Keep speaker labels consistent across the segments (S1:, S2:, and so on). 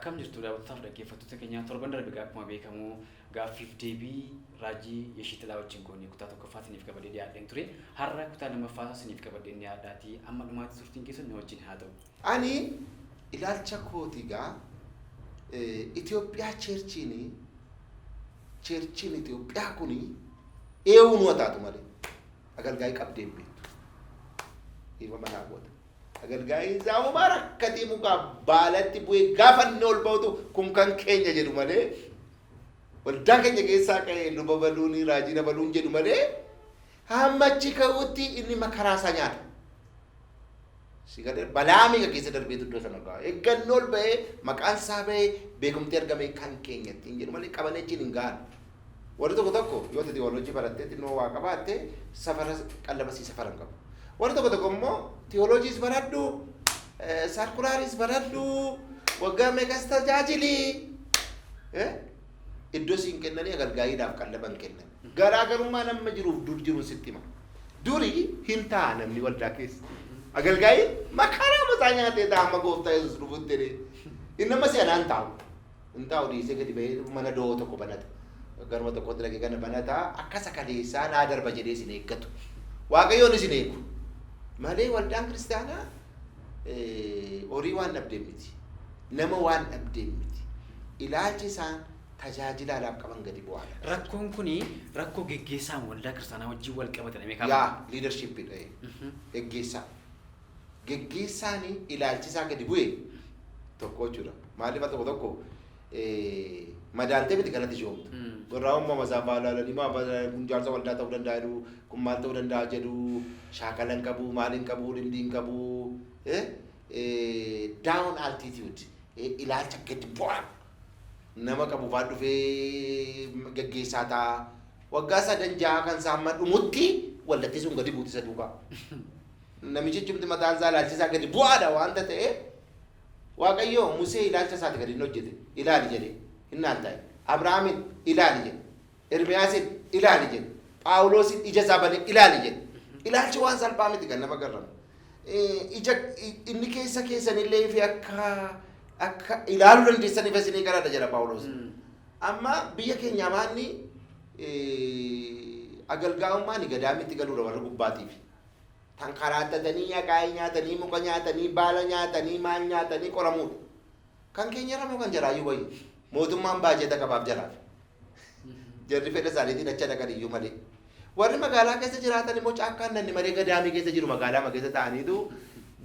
S1: Akkam jirtu, daawwattootaaf dhaggeeffattoota keenya? Torban darbe egaa akkuma beekamu gaaffiif deebii raajii Yeshiitilaa wajjin goone kutaa tokkoffaa isiniif qabadhee dhiyaadheen ture. Har'a kutaa lammaffaa isiniif qabadheen dhiyaadhaatii amma dhumaatti turtiin keessan nu wajjin haa ta'u.
S2: Ani ilaalcha kooti egaa, Itoophiyaa churchiin Itoophiyaa kuni eewuu nu taatu malee agalgaa'ii qabdee hin beektu. Dhiifa manaa goota. Agalgaa'ii isaa homaa rakkatee mukaa baalatti bu'ee gaafa inni ol ba'utu kun kan keenya jedhu malee, waldaa keenya keessaa ka'ee luba baluun, raajii baluun jedhu malee, hamma achi ka'utti inni makaraa isaa nyaata. Si galee, balaa meeqa keessa darbeetu iddoo sana ga'a. Eeggannoo ol ba'ee, maqaan isaa ba'ee, beekumtii argame kan keenya ittiin jedhu malee qabanii achiin hin ga'an. Warri tokko tokko yoo ta'e theology barattee xinnoo waa qabaatte, safara qallaba sii safara hin qabu. Warri tokko tokko immoo theologyis baradhu, secularis baradhu, waggaa meeqas tajaajili. Iddoo siin kennanii agalgaayiidhaaf qallaba hin kennan. Garaagarummaa nama jiruuf dur jiruun sitti hima. Duri hin ta'a namni waldaa keessa. Agalgaayiin makaraa mataa nyaatee ta'a amma gooftaa Yesuus dhufutti jedhee. Inni amma si'anaa hin taa'u. Hin taa'u, dhiisee gadi bahee mana doo tokko banata. Garuma tokkotti dhaqee kana banata, akka sakaleessaa naa darba jedhee isin eeggatu. Waaqayyoon isin eegu. Malee waldaan kiristaanaa horii waan dhabdeen miti. Nama waan dhabdeen miti. Ilaalchi isaan tajaajilaadhaaf qaban gadi bu'aadha.
S1: Rakkoon kuni rakkoo geggeessaan waldaa kiristaanaa wajjin wal qabatan meeqa?
S2: Yaa, leadershipidha. Geggeessaa. Geggeessaan ilaalchi isaa gadi bu'e tokko jechuudha. Maaliif, al tokko tokko madaaltee miti kanatti shoomtu. Warraa uumama isaa faalaalanii maa kun jaarsa waldaa ta'uu danda'a jedhu, kun maal ta'uu danda'a jedhu, shaakala hin qabu, maal hin qabu, limdii hin qabu. Down altitude, ilaalcha gadi bu'aa nama qabu faan dhufee geggeessaa ta'a. Waggaa sadan jaha kan isaa amma dhumutti waldatti sun gadi buuti isa duukaa. Namichichumti mataan isaa ilaalchi isaa gadi bu'aadha waanta ta'eef, Waaqayyo Musee ilaalcha isaati gadi inni hojjete ilaali jedhe hin naaltaa'e. Abrahaamin ilaali jedhe. Ermiyaasin ilaali jedhe. Phaawulosin ija isaa banee ilaali jedhe. Ilaalchi waan salphaa miti kan nama garramu. Ija inni keessa keessanillee fi akka ilaaluu dandeessaniif isinii kadhadha jedha Phaawulos. Amma biyya keenya maanni agalgaa'ummaan gadaamitti galuudha warra gubbaatiif. Tan karaattatanii akaayii nyaatanii, muka nyaatanii, baala nyaatanii, maal nyaatanii qoramuudha. Kan keenya irra moo kan jaraayyuu wayya. Mootummaan baajeta qabaaf jaraaf. Jarri fedha isaaniitiin acha dhaqan iyyuu malee. Warri magaalaa keessa jiraatan immoo caakkaan nanni malee gadaamii keessa jiru, magaalaa keessa ta'aniitu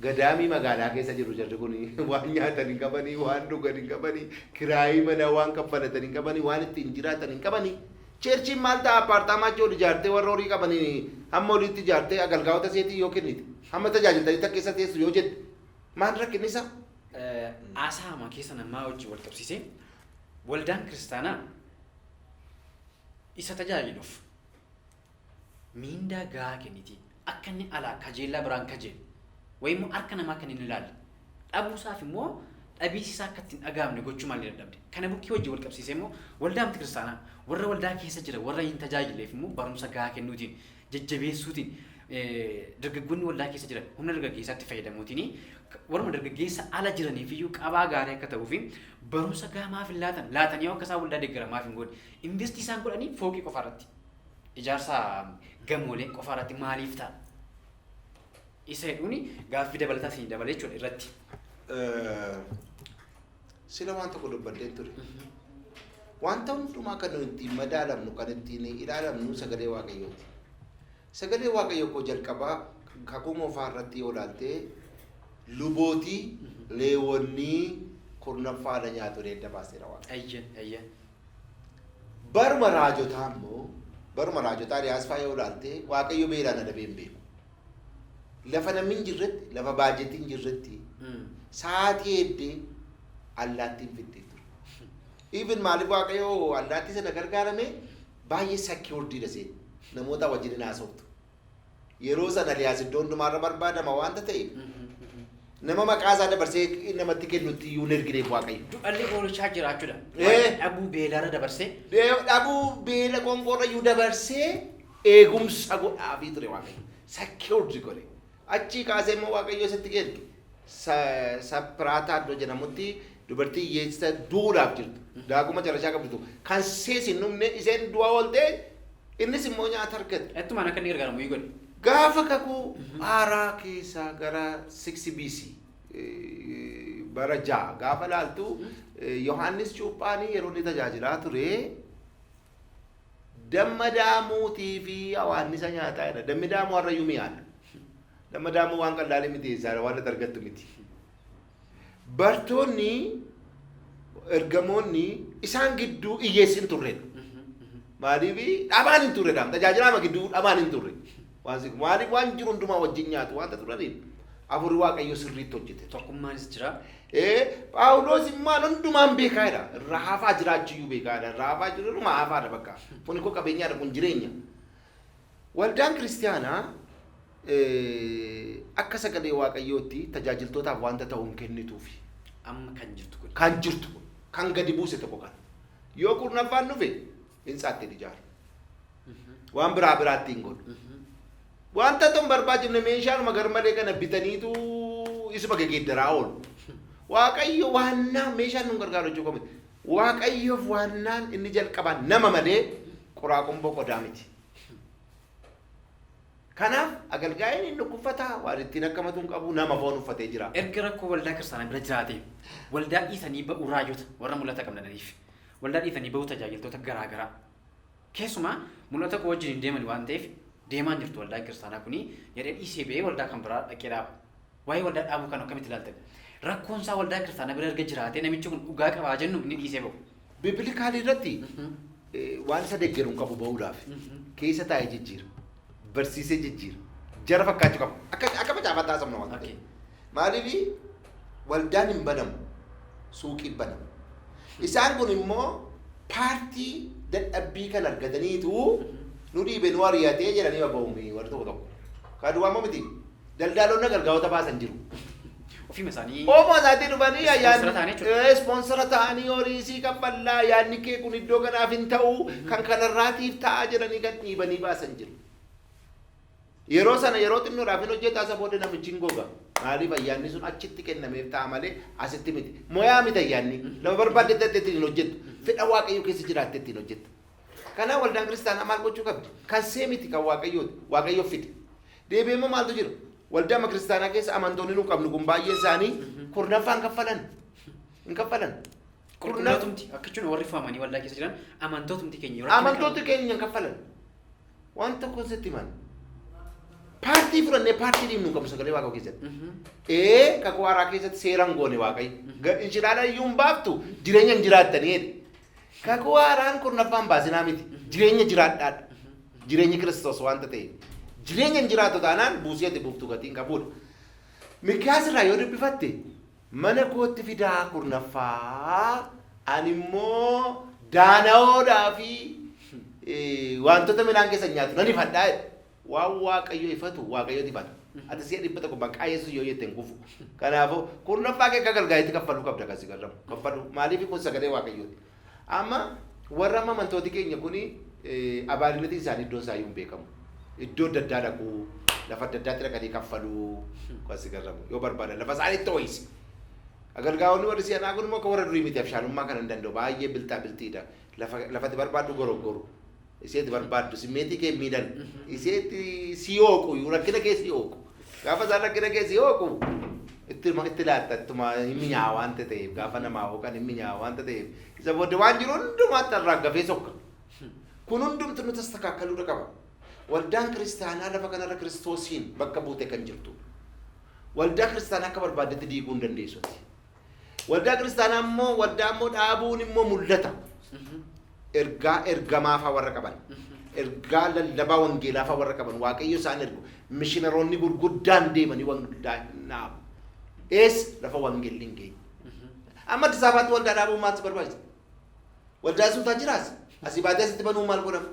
S2: gadaamii magaalaa keessa jiru. Jarri kun waan nyaatan hin qabanii, waan dhugan hin qabanii, kiraayii manaa waan kaffalatan hin qabanii, waan ittiin jiraatan hin qabanii. Churchiin maal ta'a, apartment achi ol ijaartee, warra horii qabanii hamma oliitti ijaartee agalgaa'ota seetii yoo kennite, hamma tajaajiltanii takka keessa teessu yoo jette, maal rakkinni isaa?
S1: Haasaa keessa namaa wajjin wal qabsiisee, waldaan kiristaanaa isa tajaajiluuf miindaa gahaa kenniti, akka inni alaa kajeellaa biraan kajeelu wayii immoo harka namaa kan hin ilaalle dhabuusaaf immoo dhabiisisaa akka ittiin dhaga'amne gochuu maal dadhabde? Kana bukkee wajjin wal qabsiisee immoo waldaa miti kiristaanaa warra waldaa keessa jira, warra hin tajaajileef immoo barumsa gahaa kennuutiin, jajjabeessuutiin, dargaggoonni waldaa keessa jiran humna dargaggeessaatti fayyadamuutiin warra dargaggeessa ala jiraniif iyyuu qabaa gaarii akka ta'uu fi barumsa gahaa maaf hin laatan? Laatanii akka isaan waldaa deeggaran maaf hin godhe? Invest isaan godhanii fooqii qofa irratti, ijaarsa gamoolee qofa irratti maaliif ta'a? Isa jedhuuni gaaffii dabalataa isin dabale jechuudha irratti.
S2: Sila waan tokko dubbadheen ture. Wanta hundumaa kan nuyi ittiin madaalamnu, kan ittiin ilaalamnu sagalee Waaqayyooti. Sagalee Waaqayyoo koo jalqabaa kakuu moofaa irratti yoo ilaalte, lubootii leewwannii kurnaffaadha nyaatu edda baaseera Waaqayyo.
S1: Ayya ayya.
S2: Baruma raajotaa immoo, baruma raajotaa Eliyaas fa'aa yoo ilaalte, Waaqayyo beelaan adabee hin beeku. Lafa namni hin jirretti, lafa baajetiin hin jirretti, sa'aatii heddee allaattiin fixxee ture. Even maaliif Waaqayyo allaattii sana gargaarame? Baay'ee securedidha seen. Namoota wajjin hin haasoftu. Yeroo sana Eliyaas iddoo hundumaarra barbaadama waanta ta'eef, nama maqaa isaa dabarsee namatti kennutti iyyuu hin ergineef Waaqayyo.
S1: Du'allee oolchaa jiraachuudha. Dhabuu beelaarra dabarsee.
S2: Dhabuu beela qoonqoorra iyyuu dabarsee eegumsa godhaafii ture Waaqayyo. Secured godhe. Achii kaasee immoo Waaqayyo isatti erge. Sapiraataa iddoo jedhamutti Dubartii hiyyeessa duudhaaf jirtu. Daakuu macarashaa qabdu kan sees hin dhumne isheen du'a ooltee innis immoo nyaata argate.
S1: Ettumaan akka inni gargaaramu godhe.
S2: Gaafa kakuu haaraa keessaa gara 6 BC bara 6 gaafa laaltu Yohaannis Cuuphaanii yeroo inni tajaajilaa ture damma daamuutii fi hawaannisa nyaataa jedha. Dammi daamuu har'ayyuu mi'aadha. Damma daamuu waan qallaalee miti jechaadha, waan ati argattu miti. Bartoonni ergamoonni isaan gidduu hiyyeessi hin turredha. Maaliif dhabaan hin turredha. Tajaajilaama gidduu dhabaan hin turre. Maaliif waan jiru hundumaa wajjin nyaatu waanta turaniif hafuurri Waaqayyoo sirriitti hojjete.
S1: Tokkummaanis jira.
S2: Phaawulos immoo hundumaan beekaa jedha. Irraa hafaa jiraachuyyuu beekaa jedha. Irraa hafaa jiru dhuma hafaadha bakka. Kun koo qabeenyaadha, kun jireenya. Waldaan kiristaanaa akka sagalee Waaqayyootti tajaajiltootaaf wanta ta'u hin kennituufi.
S1: Amma kan jirtu kun.
S2: Kan jirtu kun kan gadi buuse tokko kana. Yoo kurnaffaan dhufe hintsaatti hin ijaaru. Waan biraa biraatti hin godhu. Wanta ta'u hin barbaachifne meeshaanuma garmalee kana bitaniitu isuma gegeeddaraa oolu. Waaqayyo waannaan meeshaan nu gargaaru jechuu miti. Waaqayyoof waannaan inni jalqabaa nama malee quraaqomboo qodaa miti. Kanaaf agalgaa'iin inni uffata waan ittiin akkamatu hin qabu, nama foon uffatee jira.
S1: Erga rakkoo waldaa kiristaanaa bira jiraate waldaa dhiisanii ba'uu raajota warra mul'ata qabnaniif waldaa dhiisanii ba'uu tajaajiltoota garaa garaa keessumaa mul'ata koo wajjin hin deeman waan ta'eef deemaan jirtu waldaan kiristaanaa kuni jedhee dhiisee ba'ee waldaa kan biraa dhaqee dhaaba. Waa'ee waldaa dhaabuu kan akkamitti ilaaltan? Rakkoon isaa waldaa kiristaanaa bira erga jiraatee namichi kun dhugaa qabaa jennu inni dhiisee ba'u.
S2: Biblically irratti waan isa deeggaru hin qabu ba'uudhaaf. Keessa taa'ee jijjiira. Barsiisee jijjiira. Jara fakkaachuu qaba. Akka macaafaatti haasofna waan ta'eef. Maaliif waldaan hin banamu, suuqiin banamu. Isaan kun immoo paartii dadhabbii kan argataniitu nu dhiibe nu ari'atee jedhanii babba'uumi warri tokko tokko. Kan duwwaa immoo miti. Daldaalonni gargaarota baasan jiru.
S1: Ofiima isaanii.
S2: Oofuma isaatii dhufanii
S1: Ispoonsara ta'anii jechuudha.
S2: Ispoonsara ta'anii horii sii kaffallaa, yaadni kee kun iddoo kanaaf hin ta'u, kan kanarraatiif ta'a jedhanii kan dhiibanii baasan jiru. Yeroo sana yeroo xinnoodhaaf hin hojjetaa, isa booda namichi hin goga. Maaliif ayyaanni sun achitti kennameef ta'a malee asitti miti. Moyaa miti ayyaanni. Lafa barbaaddetti ittiin hin hojjettu. Fedha Waaqayyoo keessa jiraatte ittiin hojjetta. Kanaaf waldaan kiristaanaa maal gochuu qabdi? Kan see miti, kan Waaqayyooti. Waaqayyo fide. Deebi'ee immoo maaltu jira? Waldaa kiristaanaa keessa amantoonni nu qabnu kun baay'een isaanii kurnaffaan kaffalan. Hin kaffalan.
S1: Qulqullootumti akka jechuun warri fo'amanii waldaa keessa jiran amantootumti keenya yeroo
S2: Amantooti keenya hin kaffalan. Waan tokko sitti himan. Paartii fudhannee paartii dhiibnu hin qabnu sagalee Waaqaa keessatti. Kakuu haaraa keessatti seeraan goone Waaqayyo. Inshiraala iyyuu hin baaftu, jireenya hin jiraattanii jedhe. Kakuu haaraan kurnaffaan baasinaa miti. Jireenya jiraadhaadha. Jireenyi Kiristoos waanta ta'eef. Jireenya hin jiraattu taanaan buusii ati buuftu gatii hin qabudha. Mikiyaas irraa yoo dubbifatte, mana kootti fidaa kurnaffaa, ani immoo daana'oodhaa fi wantoota midhaan keessa nyaatu nan ifadhaa jedhe. Waan Waaqayyo ifatu Waaqayyotu ifata. Ati si'a 100 maqaa Yesuus yoo jette hin kufu. Kanaafuu kurnaffaa kee akka galgaa'itti kaffaluu qabda kan si gargaaru. Kaffaluu. Maaliif kun sagalee Waaqayyooti. Amma warra amma amantooti keenya kuni abaalinatiin isaanii iddoon isaa iyyuu hin beekamu. Iddoo adda addaa dhaquu, lafa adda addaatti dhaqanii kaffaluu kan si gargaaru. Yoo barbaadan lafa isaaniitti ho'isi. Agalgaa'onni warri si'anaa kun immoo akka warra durii miti, abshaalummaa kana hin danda'u. Baay'ee bilxaa bilxiidha. Lafatti barbaaddu goroggoru. Iseetti barbaaddu simmeetii kee miidhan. Iseetti si hooqu, rakkina kee si hooqu. Gaafa isaan rakkina kee si hooqu itti laatta, ittuma hin mi'aawa waanta ta'eef, gaafa namaa hooqan hin mi'aawa waanta ta'eef isa booddee waan jiru hundumaatti arraaggafee sokka. Kun hundumtu nu tastakaakaluu qaba. Waldaan kiristaanaa lafa kanarra Kiristoosiin bakka buute kan jirtu. Waldaa kiristaanaa akka barbaaddetti diiguu hin dandeessuti. Waldaa kiristaanaa immoo waldaa immoo dhaabuun immoo mul'ata. Ergaa ergamaafaa warra qaban. Ergaa lallabaa wangeelaafaa warra qaban Waaqayyo isaan ergu. Mishinaroonni gurguddaan deemanii waldaa hin dhaabu. Eessa lafa wangeelli hin geenye. Amma Addis Ababaatti waldaa dhaabuun maaltu barbaachisa? Waldaa suutaa jiraas. Asii baatee asitti banuu maal godhama?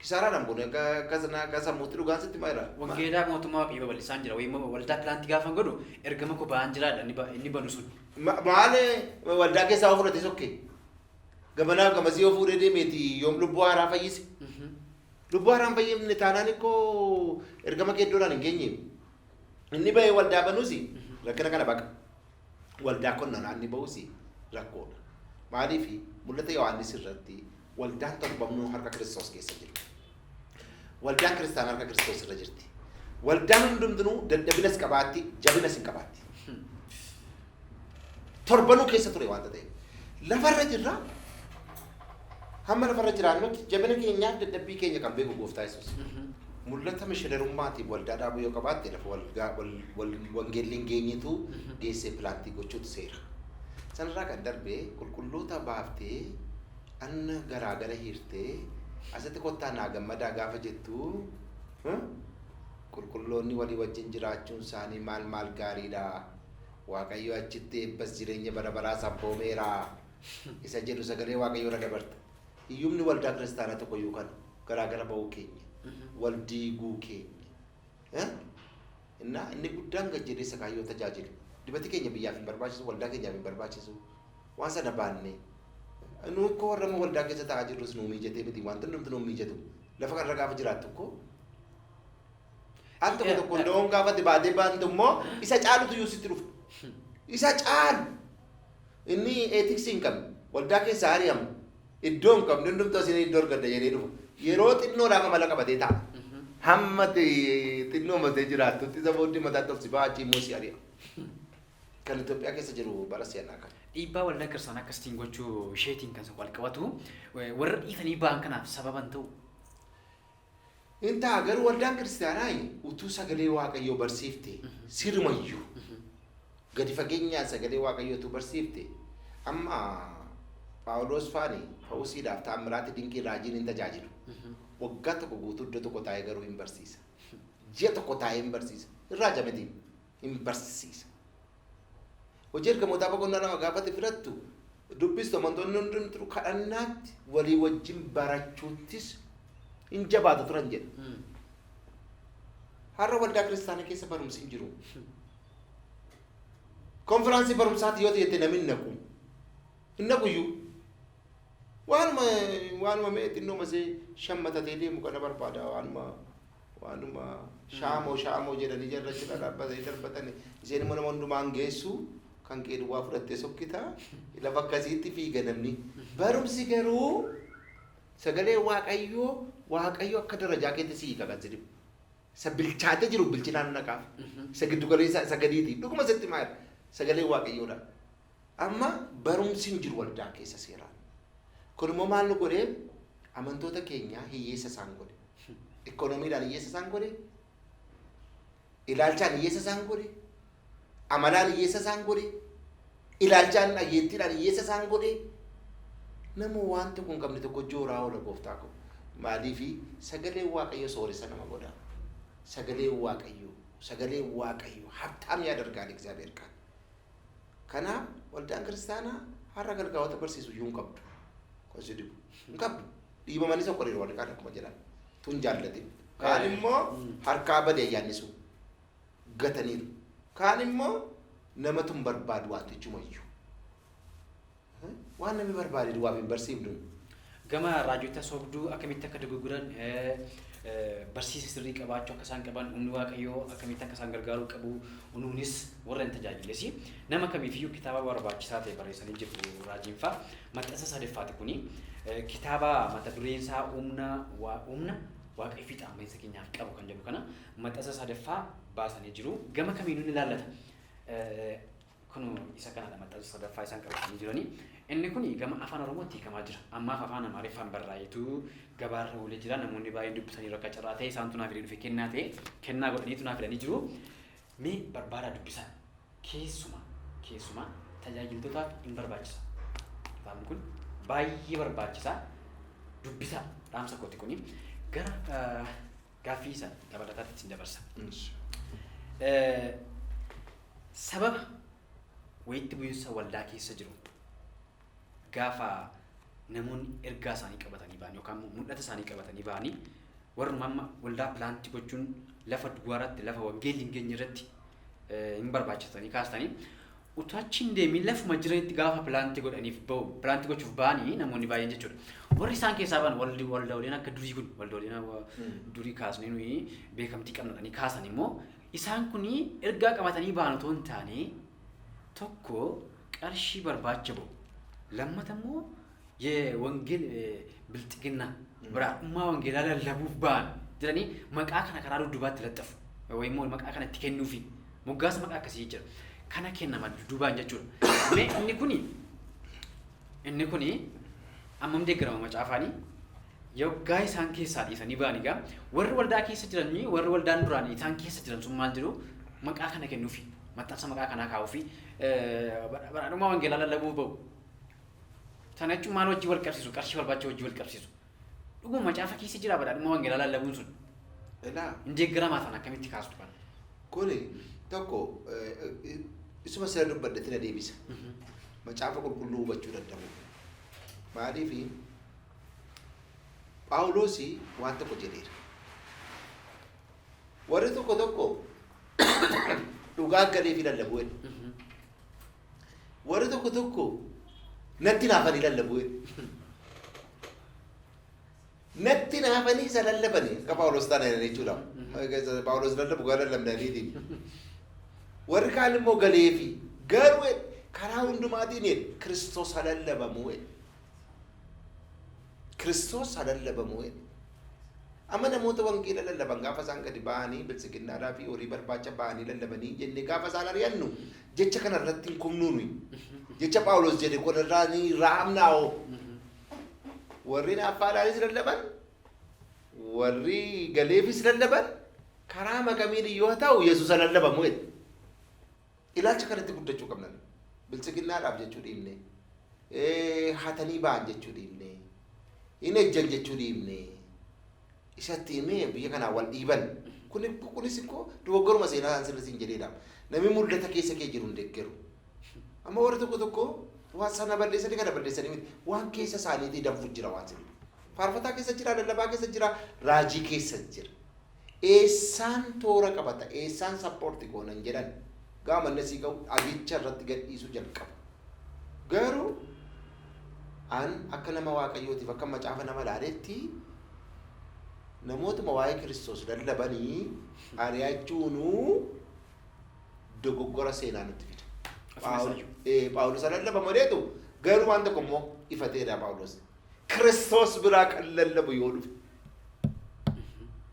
S2: Kisaaraadhaan kun akka sammuutti dhugaan sitti maayira.
S1: Wangeelaa mootummaa Waaqayyoo babal'isaan jira. Wayii waldaa plant gaafa godhu ergama koo ba'aan jiraadha inni banu sun.
S2: Maal waldaa keessaa yoo fudhate sokke? Gamanaaf gamasii yoo fuudhee deemeeti yoom lubbuu haaraa fayyise? Lubbuu haaraan fayyifne taanaan ikkoo ergama kee iddoodhaan hin geenye. Inni bahee waldaa banuusi rakkina kana baqa. Waldaa konnanaa inni bahuusi Rakkoodha. Maaliif Mul'ata Yohaannis irratti waldaan torbamnuu harka Kiristoos keessa jiru. Waldaan kiristaanaa harka Kiristoos irra jirti. Waldaan hundumtinuu dadhabinas qabaatti, jabinas hin qabaatti. Torbanuu keessa ture waanta ta'eef. Lafarra jirra. Hamma lafarra jiraannutti jabina keenyaaf dadhabbii keenya kan beeku Gooftaa Yesuus. Mul'ata mishinerummaatiin waldaa dhaabuu yoo qabaatte, lafa wangeelli hin geenyetu geessee plant gochuutu seera. Sanarraa kan darbe qulqulloota baaftee anna garaagara hiirtee asitti kottaa naa gammadaa gaafa jettu, qulqulloonni walii wajjin jiraachuun isaanii maal maal gaariidha. Waaqayyo achitti eebbas jireenya bara baraas abboomeera. Isa jedhu sagalee Waaqayyoo irra dabarta. Hiyyumni waldaa kiristaanaa tokko iyyuu kana garaagara ba'uu keenya, wal diiguu keenya. Innaa inni guddaan gad jedhee isa kaayyoo tajaajilu. Dibati keenya biyyaaf hin barbaachisu, waldaa keenyaaf hin barbaachisu. Waan sana baannee. Nu akkoo warra amma waldaa keessa taa'aa jirrus nuu mijatee miti, wanti hundumti nuu mijatu. Lafa kanarra gaafa jiraattu akkoo al tokko tokko loon gaafa ati baatee baantu immoo isa caalutu iyyuu sitti dhufa. Isa caalu. Inni ethics hin qabne, waldaa keessaa ari'amu, iddoo hin qabne, hundumtuu asiin iddoo argadda jedhee dhufa. Yeroo xinnoodhaaf amala qabatee taa'a. Hamma xinnoo matee jiraattutti isa booddee mataatti ol si ba'a, achii immoo si ari'a. Kan Itoophiyaa keessa jiru bara si'anaa kana.
S1: Dhiibbaa waldaa kiristaanaa akkasitiin gochuu isheetiin kan wal qabatu warra dhiitanii ba'an kanaaf sababan ta'u.
S2: In ta'a, garuu waldaan kiristaanaa utuu sagalee Waaqayyoo barsiifte, sirumayyuu gadi fageenyaan sagalee Waaqayyoo utuu barsiifte, amma Phaawulos faani fawusiidhaaf taammiraatti dinqii raajiin hin tajaajilu. Waggaa tokko guutuu iddoo tokko taa'ee garuu hin barsiisa. Ji'a tokko taa'ee hin barsiisa. Hin raajameti, hin barsiisa. Hojii Ergamootaa boqonnaa 2 gaafate filattu dubbistu, amantoonni hundumtuu kadhannaatti walii wajjin barachuuttis hin jabaatu turan jedha. Har'a waldaa kiristaanaa keessa barumsi hin jiru. Konfiraansii barumsaati yoo jette namni hin naqu. Hin naqu iyyuu. Waanuma mee xinnoo masee shammatatee deemu kana barbaada, waanuma shaamoo shaamoo jedhanii jarra jira dhaabbatanii darbatanii, isheen immoo nama hundumaan geessu, kan kee duwwaa fudhattee sokkita, lafa akkasiitti fiiga namni. Barumsi garuu sagalee Waaqayyoo, Waaqayyo akka darajaa keetti si hiika kan si dhibu. Isa bilchaatee jiru bilchinaan naqaaf. Isa giddu galeessa isa gadiiti. Dhuguma sitti maal sagalee Waaqayyoodha. Amma barumsi hin jiru waldaa keessa seeraan. Kun immoo maal nu godhee? Amantoota keenya hiyyeessa isaan godhe. Ikoonomiidhaan hiyyeessa isaan godhe. Ilaalchaan hiyyeessa isaan godhe. Amalaan hiyyeessa isaan godhe. Ilaalchaan dhageettiidhaan hiyyeessa isaan godhe. Nama waan tokko hin qabne tokko jooraa oola, gooftaa koo. Maaliifi sagaleen Waaqayyo sooressa nama godha. Sagaleen Waaqayyo, sagaleen Waaqayyo ሀብታም ያደርጋል እግዚአብሔር ቃል። Kanaaf waldaan kiristaanaa har'a gargaarota barsiisu iyyuu hin qabdu. Kan si dhibu hin qabdu. Dhiibamanii sokkoriiru warri kaan akkuma jedhan. Tun jaallatin. Kaan immoo harkaa bade ayyaanni sun gataniiru. Kaan immoo namatu hin barbaadu wantichumayyuu. Waan namni barbaade duwwaaf hin barsiifnu.
S1: Gama raajota sobduu akkamitti akka dogoggoran, barsiisa sirrii qabaachuu akka isaan qaban, humni Waaqayyoo akkamitti akka isaan gargaaruu qabu, nuunis warra hin tajaajiles nama kamiifiyyuu kitaaba barbaachisaa ta'e barreessanii jiru raajiin fa'a. Maxxansa sadaffaati kuni, kitaaba mata dureen isaa humna Waaqayyo fiixaan bahinsa keenyaaf qabu kan jedhu kana maxxansa sadaffaa baasanii jiru. Gama kamiinuu ni ilaallata. Kun isa kanadha, maxxansa sadaffaa isaan qabatanii jiranii. Inni kun gama afaan Oromootti hiikamaa jira. Ammaaf afaan Amaariffaan barraa'eetu gabaarra oolee jira. Namoonni baay'een dubbisanii akka carraa ta'e isaantu naaf fidee dhufe, kennaa ta'e kennaa godhaniitu naaf fidanii jiru. Mee barbaadaa dubbisaa. Keessumaa keessumaa tajaajiltootaaf hin barbaachisa. Kitaabni kun baay'ee barbaachisaa. Dubbisaa, dhaamsa kooti kuni. Gara gaaffii isa dabalataatti isin dabarsa. Sababa walitti bu'iinsa waldaa keessa jiru, gaafa namoonni ergaa isaanii qabatanii ba'an yookaan immoo mul'ata isaanii qabatanii ba'anii, warruma amma waldaa plant gochuun lafa duwwaarratti, lafa wangeelli hin geenye irratti hin barbaachisanii kaastanii, utuu achi hin deemin lafuma jiranitti gaafa plant godhaniif ba'u, plant gochuuf ba'anii namoonni baay'een jechuudha. Warri isaan keessaa ba'an waldaaleen akka durii kun, waldaaleen durii kaasnee nuyi beekamtii qabna kaasan immoo, isaan kun ergaa qabatanii ba'an otoo hin taane, tokko qarshii barbaacha ba'u. Lammata immoo wangeel bilxiginnaa badhaadhummaa wangeelaa lallabuuf ba'an jedhanii maqaa kana karaa dudduubaatti laxafu. Wayii immoo maqaa kana itti kennuufi moggaasa maqaa akkasii jira. Kana kennama dudduubaan jechuudha. Mee inni kuni ammam deeggarama macaafaanii? Yoggaa isaan keessaa dhiisanii ba'an egaa warri waldaa keessa jiranii, warri waldaan duraan isaan keessa jiran sun maal jedhu? Maqaa kana kennuufi, maxxansa maqaa kanaa kaa'uufi, badhaadhummaa wangeelaa lallabuuf ba'u. Sana jechuun maal wajjin wal qabsiisu? Qarshii barbaacha wajjin wal qabsiisu. Dhuguma macaafa keessa jira badhaadhummaa wangeelaa lallabuun sun?
S2: Ilaa.
S1: Hin deeggaramaa sana akkamitti kaastu kana?
S2: Kuni tokko isuma seera dubbadhetti na deebisa. Macaafa qulqulluu hubachuu danda'u. Maaliifi, Phaawulos waan tokko jedheera. Warri tokko tokko dhugaa galeefi lallabu jedhe. Warri tokko tokko natti naafanii lallabu jedhe. Natti naafanii isa lallabanii akka Phaawulos taana jechuudha. Phaawulos lallabu gaa lallabnaniitiin. Warri kaan immoo galeefi garuu jedhe, karaa hundumaatiin jedhe, Kiristoos haa lallabamu jedhe. Kiristoos haa lallabamu jedhe. Amma namoota wangeela lallaban gaafa isaan gadi ba'anii biltsiginnaadhaa fi horii barbaacha ba'anii lallabanii jennee gaafa isaan ari'annu, jecha kana irratti hin kumnuu nuyi. Jecha Phaawulos jedhe kun irraa ni raamnaa'oo. Warri naaffaadhaanis lallaban, warri galeefis lallaban, karaa makamiin yoo ta'u Yesuus haa lallabamu jedhe. Ilaalcha kanatti guddachuu qabna. Biltsiginnaadhaaf jechuu dhiibne. Hatanii ba'an jechuu dhiibne. Hin ejjan jechuu dhiibne. Isatti himee biyya kanaa wal dhiiban. Kunis immoo dogoggoruma seenaa isaan sirrii siin jedheedha. Namni mul'ata keessa kee jiru hin deeggaru. Amma warri tokko tokko waan sana balleessanii, kana balleessanii miti. Waan keessa isaaniitii danfu jira waan sirrii. Faarfataa keessa jira, lallabaa keessa jira, raajii keessa jira. Eessaan toora qabata, eessaan support goonan jedhan gaafa manna sii ga'u dhagicha irratti gadhiisuu jalqabu. Garuu an akka nama Waaqayyootiif, akka macaafa nama ilaaletti, namootuma waa'ee Kiristoos lallabanii ari'achuunuu dogoggora seenaa nutti fida. Phaawulos lallaba maleetu garuu waan tokko immoo ifateedha Phaawulos. Kiristoos biraa kan lallabu yoo dhufe.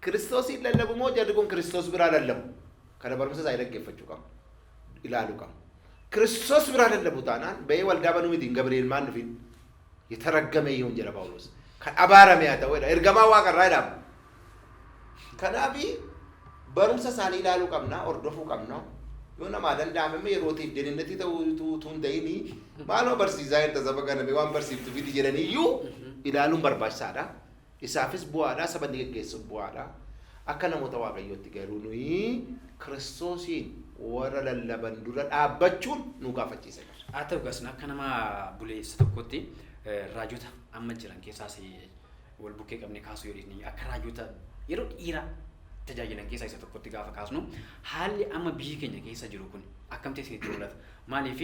S2: Kiristoosiin lallabu moo jarri kun Kiristoos biraa lallabu? Kana barumsa isaa dhaggeeffachuu qaba. Ilaaluu qaba. Kiristoos biraa lallabu taanaan bahee waldaa banuu miti, Gabri'eel maan dhufin. የተረገመ ይሁን jedha Phaawulos. Kan abaarame haa ta'u jedha. Ergamaa waaqarraa jedhama. Kanaafi barumsa isaanii ilaaluu qabna, hordofuu qabna. Yoo namaa danda'ame yerootiif deninnatii ta'uu utuu hin ta'ini, maaloo barsiisaa jirta, saba kana mee waan barsiiftu fidi jedhaniyyuu ilaaluun barbaachisaadha. Isaafis bu'aadha, saba inni geggeessuuf bu'aadha. Akka namoota Waaqayyootti garuu nuyi Kiristoosiin warra lallaban dura dhaabbachuun nu gaafachiisa.
S1: Haa ta'u gasna, akka nama buleessa tokkotti raajota amma jiran keessaas wal bukkee qabne kaasuu yoo dhiisne, akka raajota yeroo dhiiraa tajaajilan keessaa isa tokkotti gaafa kaasnu, haalli amma biyyi keenya keessa jiru kun akkam ta'e isinitti mul'ata? Maaliif,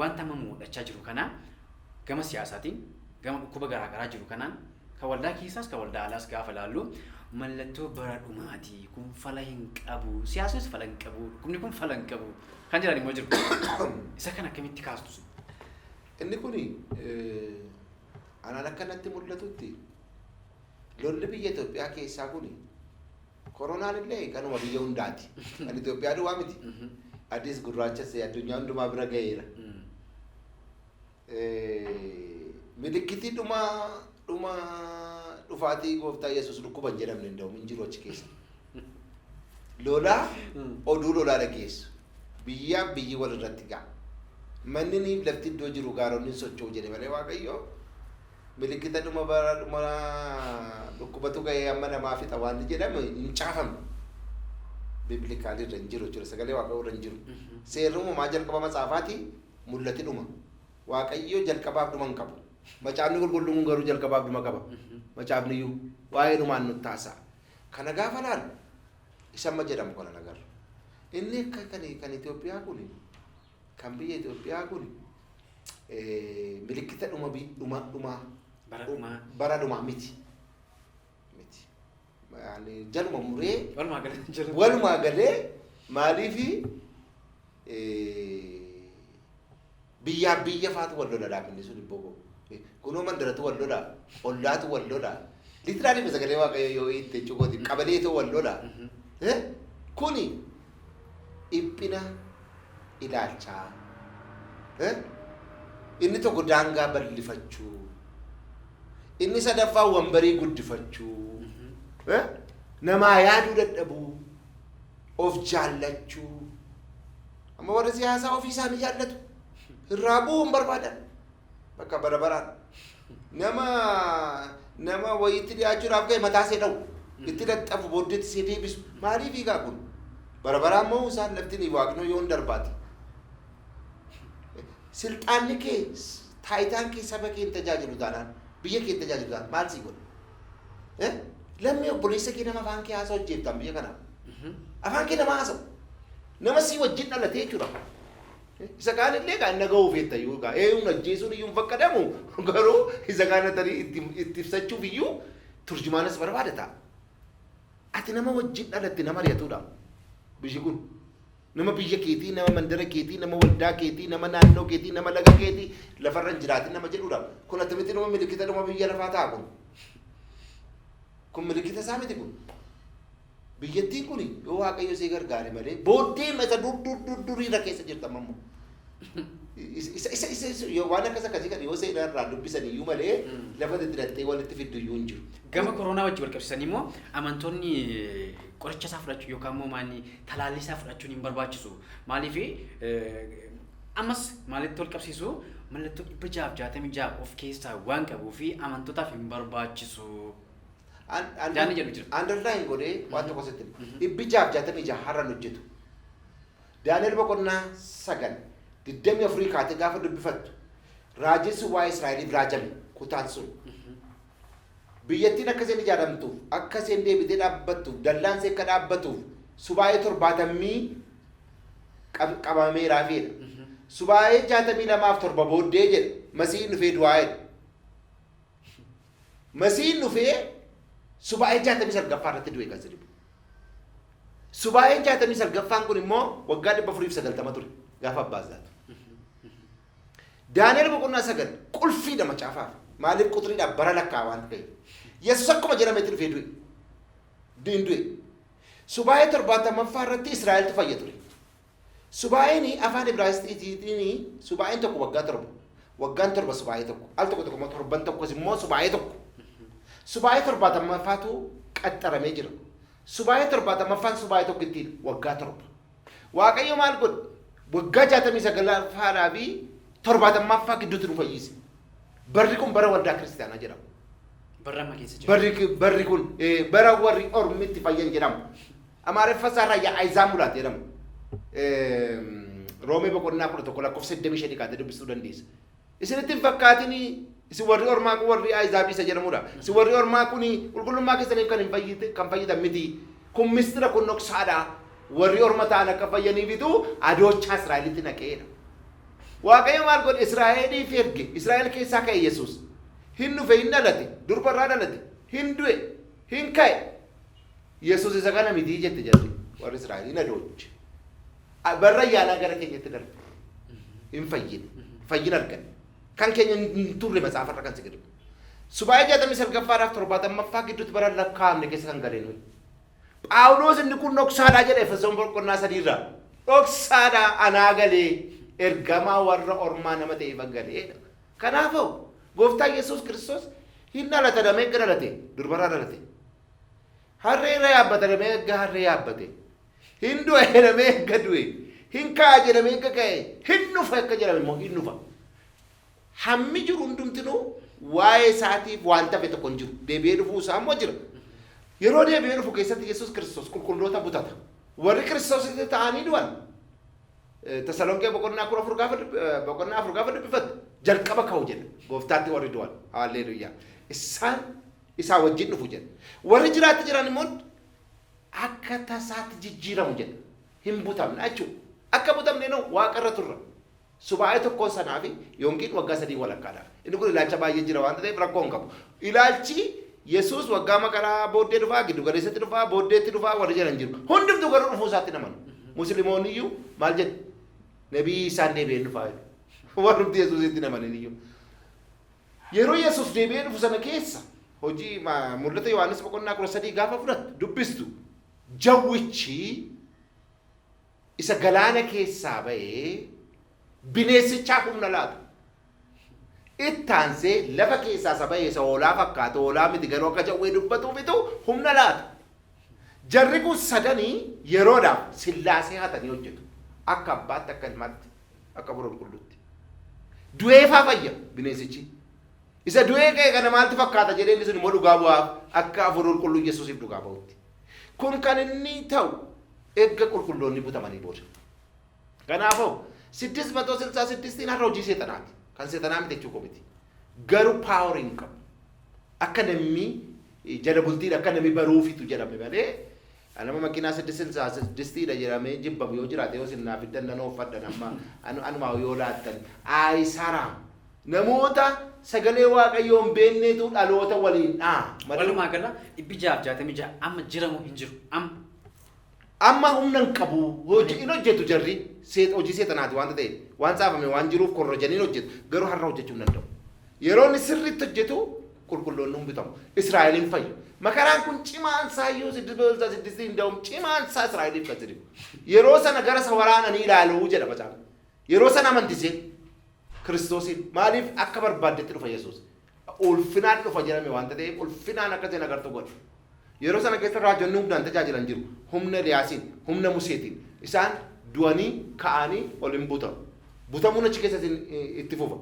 S1: wanta amma mul'achaa jiru kana gama siyaasaatiin, gama dhukkuba garaagaraa jiru kanaan, kan waldaa keessaas kan waldaa alaas gaafa ilaallu, mallattoo bara dhumaati kun, fala hin qabu, siyaasnis fala hin qabu, dhukkubni kun fala hin qabu kan jedhan immoo jiru. Isa kana akkamitti kaastu?
S2: Inni kuni anaan akka natti mul'atutti, lolli biyya Itoophiyaa keessaa kuni, koronaan illee kanuma biyya hundaati. Kan Itoophiyaa duwwaa miti. Adiis gurraachas addunyaa hundumaa bira ga'eera. Milikitii dhuma dhufaatii gooftaa Yesuus dhukkuba hin jedhamne hin hin jiru achi keessa. Lolaa, oduu lolaa dhageessu. Biyyaaf biyyi wal irratti ga'a. Manni ni lafti iddoo jiru gaaronni hin socho'u jedhe malee, Waaqayyo milikita dhuma bara dhuma dhukkubatu ga'ee amma namaa fixa waan jedhame hin caafamne. Biblically irra hin jiru jechuudha. Sagalee Waaqayyoo irra hin jiru. Seerri uumamaa jalqaba matsaafaati, mul'ati dhuma. Waaqayyo jalqabaaf dhuma hin qabu. Macaafni qulqulluun garuu jalqabaaf dhuma qaba. Macaafni iyyuu waa'ee dhumaan nutti haasa'a. Kana gaafa laalu isa amma jedhamu kana agarra. Inni akka kan Itoophiyaa kun, kan biyya Itoophiyaa kun milikita dhuma dhuma dhuma
S1: Bara dhumaa.
S2: Bara dhumaa miti. Miti. Yaani jaluma muree
S1: Walumaa galee jira.
S2: Walumaa galee, maaliifi, Biyyaa biyya faatu wal lola dhaabinni sun ibboo koo. Kunoo mandaratu wal lola, ollaatu wal lola. Literally sagalee Waaqayyoo yoo hiitte jechuudha qabaleetoo wal lola. Kuni dhiphina ilaalchaa. Inni tokko daangaa bal'ifachuu. Inni sadaffaa wambarii guddifachuu. Namaa yaaduu dadhabuu. Of jaallachuu. Amma warri siyaasaa ofii isaanii jaallatu. Irraa bu'uu hin barbaadan. Bakka bara baraan. Nama wayiitti dhiyaachuudhaaf ga'e mataa see dha'u. Itti laxxafu, booddeetti see deebisu. Maaliif egaa kun? Bara baraan moo isaan lafti Waaqni yoo hin darbaati. Silxaanni kee, taayitaan kee saba kee hin tajaajilu taanaan, biyya kee hin tajaajilu taanaan maal sii godha? Lammii obboleessa kee nama afaan kee haasa'u hojjeeftan biyya kanaa. Afaan kee nama haasa'u. Nama sii wajjin dhalatee jechuudha. Isa kaan illee kaan naga'uuf feetta iyyuu gaa eenyuun ajjeesuun iyyuu hin fakkadamu, garuu isa kaan tarii itti ibsachuuf iyyuu turjumaanas barbaada ta'a. Ati nama wajjin dhalatte nama ari'atuudha. Biyyi kun nama biyya keetii, nama mandara keetii, nama waldaa keetii, nama naannoo keetii, nama laga keetii lafarra hin jiraatin nama jedhuudha. Kun attamitti nama milikita dhuma biyya lafaa ta'a kun? Kun milikita isaa miti kun. Biyyattiin kun yoo Waaqayyo ishee gargaare malee booddee isa dur dur dur duriirra keessa jirta ammoo. Isa yoo waan akkas akkasii kan yoo seenaa irraa dubbisan iyyuu malee lafa itti hidhattee walitti fiddu iyyuu hin jiru.
S1: Gama koronaa wajjin wal qabsiisanii immoo amantoonni qoricha isaa fudhachuu yookaan immoo maanni talaallii isaa fudhachuun hin barbaachisu. Maaliif ammas maalitti wal qabsiisu? Mallattoo 666 of keessaa waan qabuu fi amantootaaf hin barbaachisu. Jaanni jedhu jira.
S2: Underline godhee waan tokko sitti hima. 666 har'an hojjetu. Daani'el boqonnaa 9:24 kaatee gaafa dubbifattu, raajessi waa'ee Israa'eliif raajame kutaan sun. Biyyattiin akka isheen ijaaramtuuf, akka isheen deebitee dhaabbattuuf, dallaan ishee akka dhaabbatuuf subaa'ee 70 qabameeraafidha. Subaa'ee 62f 7 booddee jedha, Masiihiin dhufee du'aa jedha. Masiihiin dhufee subaa'ee 69ffaa irratti du'e kan sirbu. Subaa'een 69ffaan kun immoo waggaa 490 ture gaafa abbaas laatu. Daani'el boqonnaa 9 qulfiidha macaafaaf. Maaliif? Quxiriidhaaf bara lakkaa waan ta'eef. Yesus akkuma jedhametti dhufee du'e. Du'in du'e. Subaa'ee 70ffaa irratti Israa'eltu fayya ture. Subaa'een afaan Ibraayisxiitiin subaa'een tokko waggaa 7. Waggaan 7 subaa'ee tokko. Al tokko tokko immoo torban tokkos immoo subaa'ee tokko. Subaa'ee 70ffaatu qaxxaramee jira. Subaa'ee 70ffaan subaa'ee tokko ittiin waggaa 7. Waaqayyo maal godhe? Waggaa 69ffaadhaa fi 70ffaa gidduutti nu fayyise. Barri kun bara waldaa kiristaanaa jedhama.
S1: Barra amma keessa jiru.
S2: Barri kun bara warri ormi itti fayyan jedhama. Amaariffa isaarraa የአሕዛብ ሙላት jedhama. Roomee boqonnaa 11 lakkoofsa 25 kaatee dubbisuu dandeessa. Isinitti hin fakkaatinii, isin warri ormaa kun warri Ahizaab isa jedhamudha. Isin warri ormaa kun qulqullummaa keessaniif kan hin fayyite kan fayyitan miti. Kun mistira, kun dhoksaadha. Warri orma ta'an akka fayyaniifitu adoochaa Israa'elitti naqeedha. Waaqayyo maal godhe? Israa'eliif erge. Israa'el keessaa ka'e Yesuus. Hin dhufe, hin dhalate, durbarraa dhalate, hin du'e, hin ka'e. Yesuus isa kana miti jette jarri warri Israa'el hin adooche. Barra ayyaanaa gara keenyatti darbe. Hin fayyine. Fayyina arganne. Kan keenya hin turre matsaafarra kan si gadi. Subaa'ee 69ffaadhaaf 70ffaa gidduutti bara lakkaa'amne keessa kan galee nuyi. Phaawulos inni kun dhoksaadhaa jedha Efesoon boqonnaa 3rraa. Dhoksaadhaa anaa galee ergamaa warra ormaa nama ta'eef galeedha. Kanaafuu gooftaa Yesuus Kiristoos hin dhalata damee erga dhalate, durbarraa dhalate. Harree irra yaabbata damee erga harree yaabbate. Hin du'a jedhamee erga du'e. Hin ka'a jedhamee erga ka'e. Hin dhufa akka jedhame immoo hin dhufa. Hammi jiru hundumtinuu waa'ee isaatiif waan tafe tokko hin jiru. Deebi'ee dhufuu isaa immoo jira. Yeroo deebi'ee dhufu keessatti Yesuus Kiristoos qulqulloota butata. Warri Kiristoositti ta'anii du'an Tasalonqee boqonnaa 14 gaafa boqonnaa 4 gaafa dubbifattu jalqaba ka'u jedha. Gooftaatti warri du'an. Haalleluuyaa. Isaan isaa wajjin dhufu jedha. Warri jiraatti jiran immoo akka tasaatti jijjiiramu jedha. Hin butamna jechuudha. Akka butamne noo waaqarra turra. Subaa'ee tokkoon sanaa fi yookiin waggaa 3 walakkaadhaaf. Inni kun ilaalcha baay'ee jira waan ta'eef rakkoo hin qabu. Ilaalchi Yesuus waggaa makaraa booddee dhufaa, giddu galeessatti dhufaa, booddeetti dhufaa warri jedhan jiru. Hundumtuu garuu dhufuu isaatti namanu. Musliimoonni iyyuu maal jedhu? Nabii isaan deebi'een dhufaa jedhu. Warrumti Yesuusitti namanin iyyuu. Yeroo Yesuus deebi'ee dhufu sana keessa hojii mul'ata Yohaannis boqonnaa 13 gaafa fudhattu dubbistu jawwichi isa galaana keessaa ba'ee bineessichaaf humna laatu. Ittaansee lafa keessaa isa ba'ee isa hoolaa fakkaatu hoolaa miti garuu akka jawwee dubbatuufitu humna laata. Jarri kun sadanii yeroodhaaf sillaasee hatanii hojjetu. Akka abbaatti, akka ilmaatti, akka hafuura qulqulluutti. Du'eefaa fayya bineensichi. Isa du'ee ka'e kana maaltu fakkaata jedhee inni sun immoo dhugaa bu'aaf akka hafuura qulqulluu Yesuusiif dhugaa ba'utti. Kun kan inni ta'u erga qulqulloonni butamanii booda. Kanaafuu 666n har'a hojii seexanaati. Kan seexanaa miti jechuu koo miti. Garuu power hin qabu. Akka namni jala bultiidha akka namni baruufitu jedhame malee nama makiinaa 666dha jedhamee jibbamu yoo jiraate yoo isin naaf fiddan nan ooffadha nama anumaa yoo laattan aayisaraam. Namoota sagalee Waaqayyoo hin beeknetu dhaloota waliin dha'a.
S1: Walumaa gala 666 amma jiramu hin jiru amma.
S2: Amma humna hin qabu hojii hin hojjetu jarri hojii seexanaati waanta ta'eef waan saafame waan jiruuf korrojanii hin hojjetu garuu har'a hojjechuu hin danda'u. Yeroo inni sirriitti hojjetu qulqulloonni hin bitamu. Israa'el hin fayyu. Makaraan kun cimaan isaa iyyuu 666 hin da'um cimaan isaa Israa'eliif kan jedhu. Yeroo sana gara isa waraananii ilaaluu jedha macaafni. Yeroo sana amantisee Kiristoosiin maaliif akka barbaaddetti dhufa Yesuus. Ulfinaan dhufa jedhame waanta ta'eef ulfinaan akka isheen agartu godhe. Yeroo sana keessa raajonni humnaan tajaajilan jiru. Humna Eliyaasiin, humna Museetiin. Isaan du'anii ka'anii ol hin butamu. Butamuun achi keessatti itti fufa.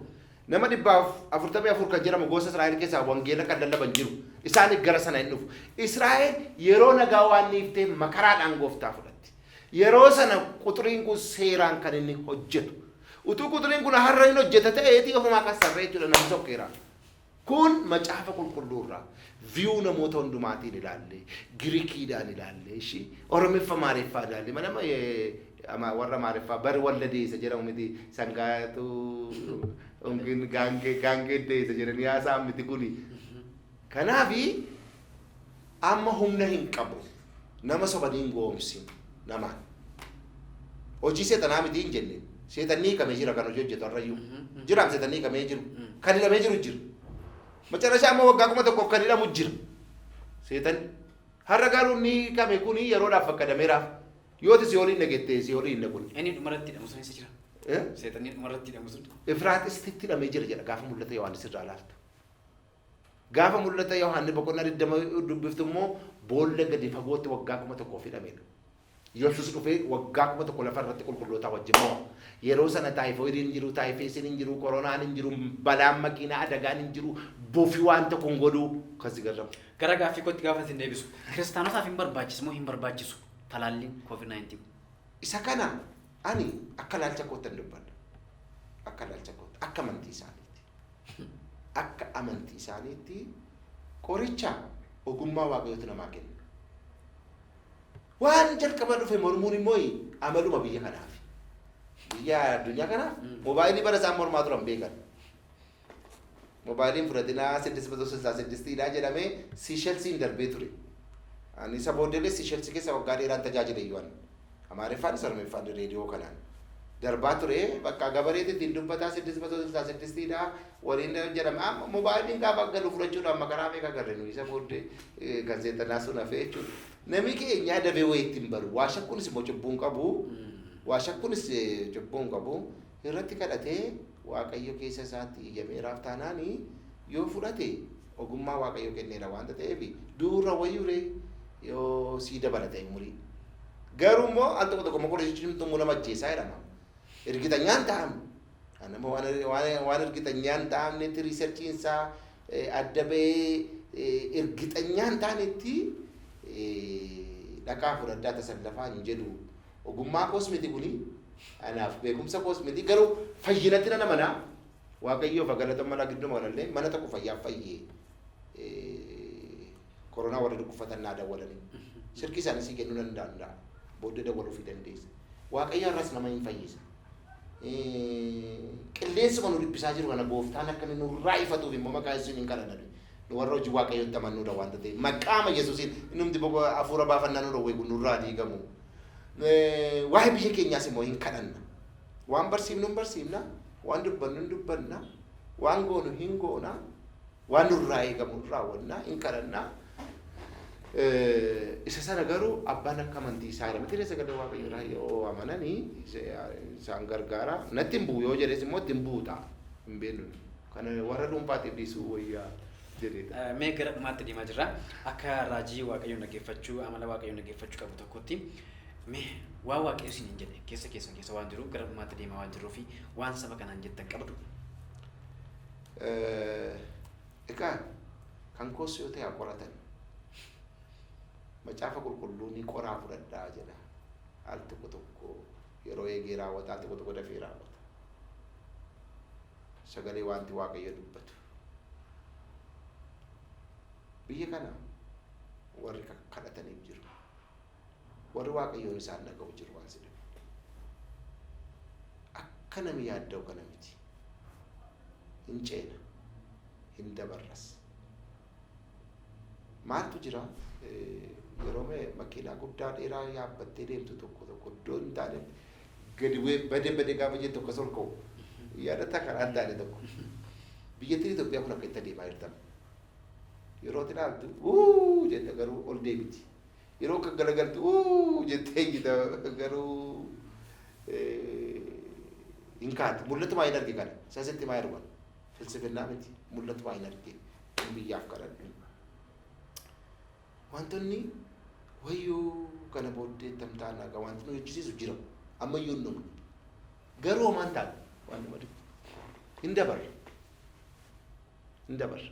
S2: Nama 144 kan jedhamu gosa Israa'el keessaa wangeela kan lallaban jiru. Isaan gara sana hin dhufu. Israa'el yeroo nagaa waan dhiifteef makaraadhaan gooftaa fudhatti. Yeroo sana quxuriin kun seeraan kan inni hojjetu. Utuu quxuriin kun har'a hin hojjeta ta'eeti ofumaa kan sarree jechuudha namni sokkeera. Kun macaafa qulqulluurraa viyuu namoota hundumaatiin ilaalle, Girikiidhaan ilaalle, ishii Oromiffa Maariffaa ilaalle, mana warra Maariffaa bari walla deessa jedhamu miti sangaatu gaangee gaangee deessa jedhanii haasa'an miti kuni. Kanaafi amma humna hin qabu. Nama sobanii hin goomsin namaan. Hojii seexanaa miti hin jenne. Seexanni hiikamee jira kan hojii hojjetu har'ayyuu. Jiraam seexanni hiikamee jiru. Kan hidhamee jiru jira. Macarashaa ammoo waggaa 1000 kan hidhamu jira. Seexanni. Har'a garuu inni hiikame kuni yeroodhaaf fakkadameeraaf. Yooti si'ooliin dhageette si'ooliin hin kun.
S1: Inni dhumarratti hidhamu sun eessa jira? Seexanni dhumarratti hidhamu sun.
S2: Efraaxistitti hidhamee jira jedha gaafa mul'ata Yohaannis irraa ilaaltu. Gaafa mul'ata Yohaannis boqonnaa 20 dubbiftu immoo boolla gadi fagootti waggaa 1000 hidhamedha. Yesuus dhufee waggaa 1000 lafa irratti qulqullootaa wajjin mo'a. Yeroo sana taayifoidiin hin jiru, taayifeesiin hin jiru, koronaan hin jiru, balaan makiinaa adagaan hin jiru, bofi waan tokko hin godhu kan si garramu.
S1: Gara gaaffii kootti gaafa isin deebisu. Kiristaanotaaf hin barbaachisu moo hin barbaachisu talaalliin COVID-19?
S2: Isa kana ani akka ilaalcha kootti hin dubbadha. Akka ilaalcha kootti, akka amantii isaaniitti. Akka amantii isaaniitti qoricha ogummaa Waaqayyootu namaa kenna. Waan jalqaba dhufe mormuun immoo amaluma biyya kanaaf. Biyya addunyaa kanaaf moobaayilii bara isaan mormaa turan beekan. Moobaayiliin fudhatinaa 666dha jedhamee Siishelsiin darbee ture. Ani isa booddeellee Siishelsi keessa waggaa dheeraan tajaajile iyyuu ani. Amaariffaanis Oromiffaan reediyoo kanaan darbaa ture. Bakka gabareetti ittiin dubbataa 666dha waliin jedhame. Amma moobaayiliin gaafa galu fudhachuudhaan makaraa meeqa agarre nuyi isa booddee kan seexanaa sun hafee jechuudha. Namni keenya dafee wayii ittiin baru. Waa shakkuunis immoo cubbuu hin qabu. Waa shakkuunis cubbuu hin qabu. Irratti kadhatee Waaqayyo keessa isaatti iyyameeraaf taanaani yoo fudhate ogummaa Waaqayyo kenneera waanta ta'eef du'uurra wayyuuree yoo sii dabala ta'e umurii. Garuu immoo al tokko tokko immoo qorichichi immoo nama ajjeesaa jedhama. Ergitanyaan ta'amne. Nama waan ergitanyaan ta'amnetti riisarchiin isaa adda ba'ee ergitanyaan taanetti dhaqaa fudhadhaa tasallafaa hin jedhu. Ogummaa koos miti kuni. Anaaf beekumsa koos miti garuu fayyinatti nan amanaa. Waaqayyoof haa galatamu mala gidduma kanallee mana tokko fayyaaf fayyee koronaa warri dhukkubfatan naa dawwalanii. Silkii isaanii sii kennuu nan danda'a. Booddee dawwaluufii dandeessa. Waaqayyo har'as nama hin fayyisa. Qilleensuma nu dhiphisaa jiru kana gooftaan akka inni nurraa ifatuuf immoo maqaa Yesuusiin hin kadhanna. Nu warra hojii Waaqayyootti amannuudha waanta ta'eef maqaama Yesuusiin innumti hafuura baafannaa nu dhowwe kun nurraa diigamu. Waa'ee biyya keenyaas immoo hin kadhanna. Waan barsiifnu hin barsiifna. Waan dubbannu hin dubbanna, waan goonu hin goona, waan nurraa eegamu hin raawwanna, hin kadhanna. Isa sana garuu abbaan akka amantii isaa jedhama. Miti sagalee Waaqayyoo irraa yoo amananii isaan gargaara. Natti hin bu'u yoo jedhes immoo itti hin bu'u ta'a. Hin beeknu. Kana warra dhuunfaatiif dhiisuu wayyaa jedheedha.
S1: Mee gara dhumaatti deemaa jirra. Akka raajii Waaqayyoon dhaggeeffachuu, amala Waaqayyoon dhaggeeffachuu qabu tokkotti mee waan Waaqayyo isiniin jedhe keessa keessan keessa waan jiru gara dhumaatti deemaa waan jirruu fi waan saba kanaan jettan qabdu.
S2: Egaa kan koos yoo ta'e haa qoratan. Macaafa qulqulluu ni qoraa fudhadhaa jedha. Al tokko tokko yeroo eegee raawwata, al tokko tokko dafee raawwata. Sagalee wanti Waaqayyo dubbatu. Biyya kana warri kadhataniif jiru. Warri Waaqayyoon isaan dhaga'u jiru waan si dhibu. Akka nami yaadda'u kana miti. Hin ceena. Hin dabarras. Maaltu jira? Yeroo makiinaa guddaa dheeraa yaabbattee deemtu tokko tokko iddoo hin taane gadi bu'ee bade bade gaafa jettu akkas ol ka'u. Yaadatta karaa hin taane tokko. Biyyattiin Itoophiyaa kun akka itti adeemaa jirtan. Yeroo ati ilaaltu uuu jetta garuu ol deebiti. Yeroo akka galagaltu uuu jettee iyyita garuu hin kaatu. Mul'atumaa hin arge kana. Sasitti maa yeroo filsifinnaa miti. Mul'atumaa hin arge. Biyyaaf kadhadhu. Wantoonni wayyoo kana booddee tamtaan nagaa wanti nu jechisiisu jira. Ammayyuu hin dhumne. Garuu homaan taane waan nama dhibu. Hin dabarra. Hin dabarra.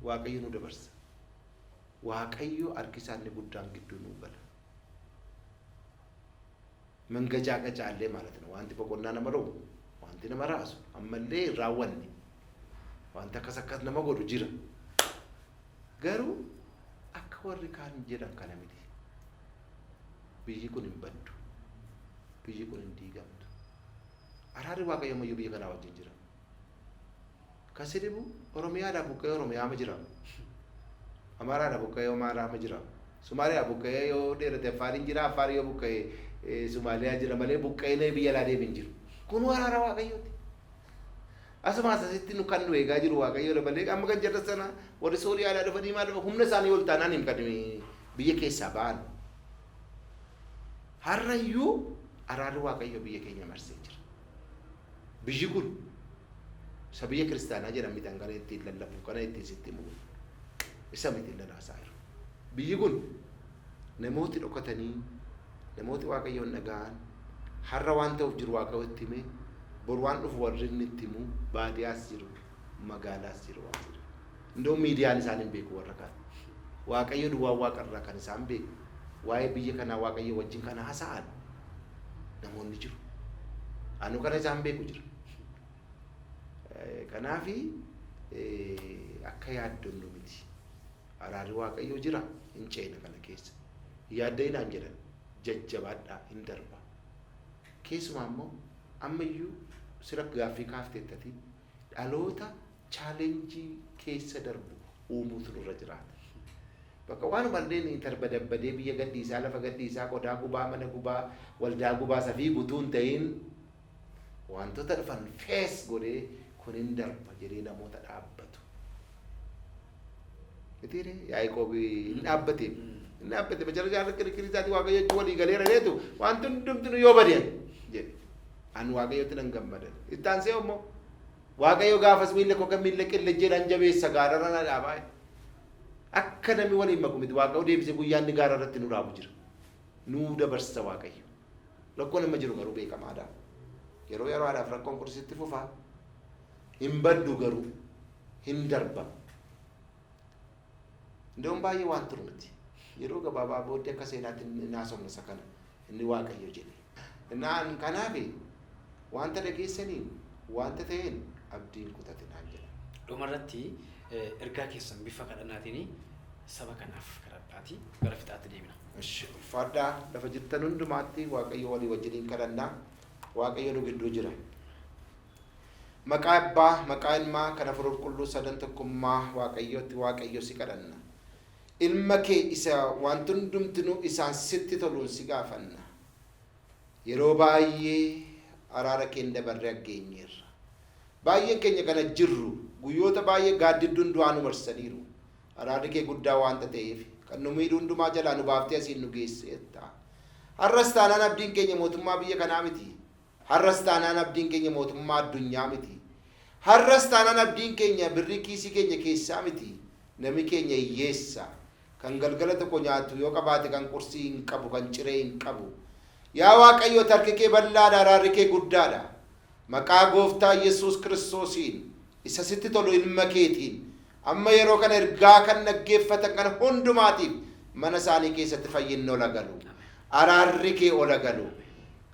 S2: Waaqayyo nu dabarsa. Waaqayyo harki isaa inni guddaan gidduu nu gala. Mangajaa qacaallee ማለት ነው. Wanti boqonnaa nama dhowwu, wanti nama raasu, ammallee hin raawwanne. Wanti akkas akkas nama godhu jira. Garuu akka warri kaan jedhan kana miti. Biyyi kun hin baddu. Biyyi kun hin diigamtu. Araarri Waaqayyo ammayyuu biyya kanaa wajjin jira. Kan si dhibu Oromiyaadhaa buqqa'ee Oromiyaama jira. Amaaraadhaa buqqa'ee Amaaraama jira. Somaaliyaa buqqa'ee yoo dheerate Affaariin jira, Affaar yoo buqqa'ee Somaaliyaa jira malee buqqa'ee biyya alaa deebiin jiru. Kun araara Waaqayyooti. Asumas asitti nu kan nu eegaa jiru Waaqayyoodha malee amma kan jedhan sana warri Sooriyaadhaa dhufanii maal dhufa humna isaanii ol taanaan hin kan biyya keessaa ba'an. Har'ayyuu araarri Waaqayyo biyya keenya marsee jira. Biyyi kun isa biyya kiristaanaa jedhan miti kana ittiin lallabu kana ittiin sitti himu isa miti lalaasaa jiru. Biyyi kun namooti dhokatanii namooti Waaqayyoon dhaga'an har'a waan ta'uuf jiru Waaqayyo itti himee bor waan dhufu warri inni itti himu baadiyyaas jiru magaalaas jiru waan jiru. Indoo miidiyaan isaan hin beeku warra kaan. Waaqayyo duwwaa waaqarraa kan isaan beeku waa'ee biyya kanaa Waaqayyo wajjin kana haasa'an namoonni jiru. Anu kana isaan beeku jira. Kanaafi akka yaaddonnu miti. Araarri Waaqayyoo jira hin ceena kana keessa. Yaadda'inaan jedhan jajjabaadhaa hin darba. Keessumaa immoo ammayyuu sira gaaffii kaafteettati dhaloota challenge keessa darbu uumuutu nurra jiraata. Bakka waanumallee tarbadabbadee biyya gadhiisaa, lafa gadhiisaa, qodaa gubaa, mana gubaa, waldaa gubaa safii guutuu hin ta'in wantoota dhufan face godhee kun hin darba jedhee namoota dhaabbatu. Mitiire Yaaqoob hin dhaabbate. Hin dhaabbate bachara jaarra kirkirri isaatii Waaqayyo wajjin walii galeera reetu wanti hundumtuu yoo badean jedhe. An Waaqayyotti nan gammadan. Itti aansee immoo Waaqayyo gaafas miilla koo kan miilla qillejjeedhaan jabeessa gaararra na dhaabaa. Akka namni waliin maku miti Waaqayyo deebisee guyyaa inni gaara irratti nu dhaabu jira. Nuu dabarsa Waaqayyo. Rakkoon amma jiru garuu beekamaadha. Yeroo yeroodhaaf rakkoon kun sitti fufa. Hin baddu garuu hin darba. Indoon baay'ee waan turu miti. Yeroo gabaabaa booddee akka seenaatti hin haasofna isa kana. Inni Waaqayyo jedhe. Naan kanaaf wanta dhageessaniin wanta ta'een abdiin kutatinaan jedha.
S1: Dhumarratti ergaa keessan bifa kadhannaatiin saba kanaaf kadhadhaati gara fixaatti deebina.
S2: Ulfaadhaa lafa jirtan hundumaatti Waaqayyo walii wajjiniin kadhannaa. Waaqayyo nu gidduu jira. Maqaa Abbaa, maqaa Ilmaa, kan Hafuura Qulqulluu sadan tokkummaa Waaqayyootti Waaqayyo si kadhanna. Ilma kee isa wanti hundumtinuu isaan sitti toluun si gaafanna. Yeroo baay'ee araara keen dabarree aggeenyeerra. Baay'een keenya kana jirru guyyoota baay'ee gaaddidduun du'aa nu marsaniiru. Araarri kee guddaa waanta ta'eef kan nu miidhu hundumaa jalaa nu baaftee asiin nu geesseetta. Har'as taanaan abdiin keenya mootummaa biyya kanaa miti. Har'as taanaan abdiin keenya mootummaa addunyaa miti. Har'as taanaan abdiin keenya birrii kiisii keenya keessaa miti. Nami keenya hiyyeessa. Kan galgala tokko nyaatu yoo qabaate kan qursii hin qabu, kan ciree hin qabu. Yaa Waaqayyo, harki kee bal'aadha, araarri kee guddaadha. Maqaa Gooftaa Yesuus Kiristoosiin, isa sitti tolu ilma keetiin, amma yeroo kana ergaa kan dhaggeeffatan kana hundumaatiif mana isaanii keessatti fayyinni ola galu. Araarri kee ola galu.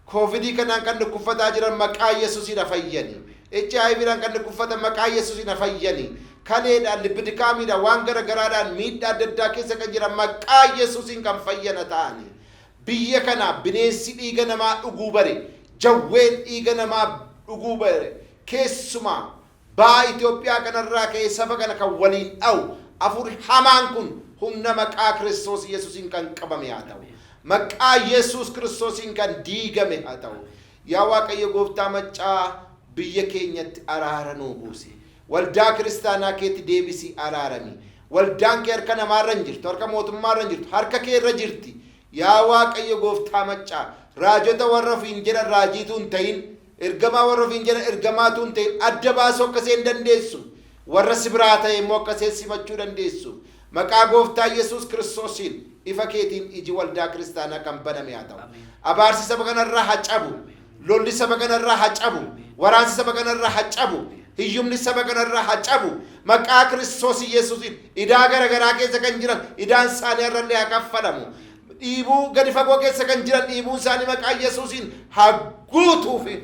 S2: Koovidii kanaan kan dhukkubfataa jiran maqaa Yesuusiin fayyani. HIVdhaan kan dhukkubfatan maqaa Yesuusiin fayyani. Kaleedhaan, lippidikaamiidhaan, waan gara garaadhaan miidhaa adda addaa keessa kan jiran maqaa Yesuusiin kan fayyana ta'ani. Biyya kana bineensi dhiiga namaa dhuguu bare, jawween dhiiga namaa dhuguu bare, keessumaa baa Itoophiyaa kanarraa ka'ee saba kana kan waliin dha'u afur hamaan kun humna maqaa Kiristoos Yesuusiin kan qabame haa ta'u. Maqaa Yesuus Kiristoosiin kan diigame haa ta'u. Yaa Waaqayyo Gooftaa maccaa, biyya keenyatti araara nuu buusi. Waldaa kiristaanaa keetti deebisii araarami. Waldaan kee harka namaarra hin jirtu, harka mootummaarra hin jirtu, harka kee irra jirti. Yaa Waaqayyo Gooftaa maccaa, raajota warra ofiin jedhan raajiitu hin ta'in, ergamaa warra ofiin jedhan ergamaatu hin ta'in, adda baasuu akka isheen dandeessu, warra si biraa ta'e immoo akka isheen simachuu dandeessu. Maqaa Gooftaa Yesuus Kiristoosiin ifa keetiin iji waldaa kiristaanaa kan baname haa ta'u. Abaarsi saba kanarraa haa cabu. Lolli saba kanarraa haa cabu. Waraansi saba kanarraa haa cabu. Hiyyumni saba kanarraa haa cabu. Maqaa Kiristoos Yesuusiin idaa gara garaa keessa kan jiran idaan isaanii har'allee haa kaffalamu. Dhiibuu gadi fagoo keessa kan jiran dhiibuun isaanii maqaa Yesuusiin haa guutuufi.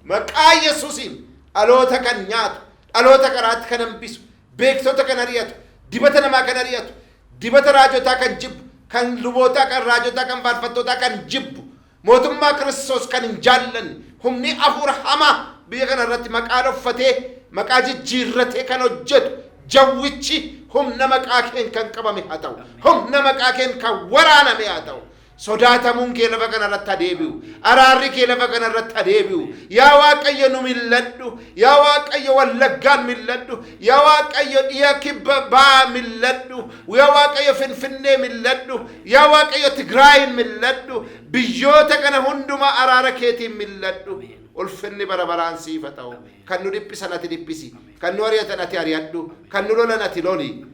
S2: Maqaa Yesuusiin dhaloota kan nyaatu, dhaloota karaatti kan hambisu, beektota kan ari'atu, dibata namaa kan ari'atu, dibata raajotaa kan jibbu, kan lubootaa, kan raajotaa, kan faarfattootaa kan jibbu, mootummaa Kiristoos kan hin jaallanne, humni hafuura hamaa biyya kana irratti maqaa dhoffatee, maqaa jijjiirratee kan hojjetu, jawwichi humna maqaa keen kan qabame haa ta'u. Humna maqaa keen kan waraaname haa ta'u. Sodaatamuun kee lafa kana irratti haa deebi'u. Araarri kee lafa kana irratti haa deebi'u. Yaa Waaqayyo, nu milladhu. Yaa Waaqayyo, Wallaggaan milladhu. Yaa Waaqayyo, dhiya, kibba, baa milladhu. Yaa Waaqayyo, Finfinnee milladhu. Yaa Waaqayyo, Tigraayin milladhu. Biyyoota kana hundumaa araara keetiin milladhu. Ulfinni bara baraan siif haa ta'u. Kan nu dhiphisan ati dhiphisi. Kan nu ari'atan ati ari'adhu. Kan nu lolan ati loli.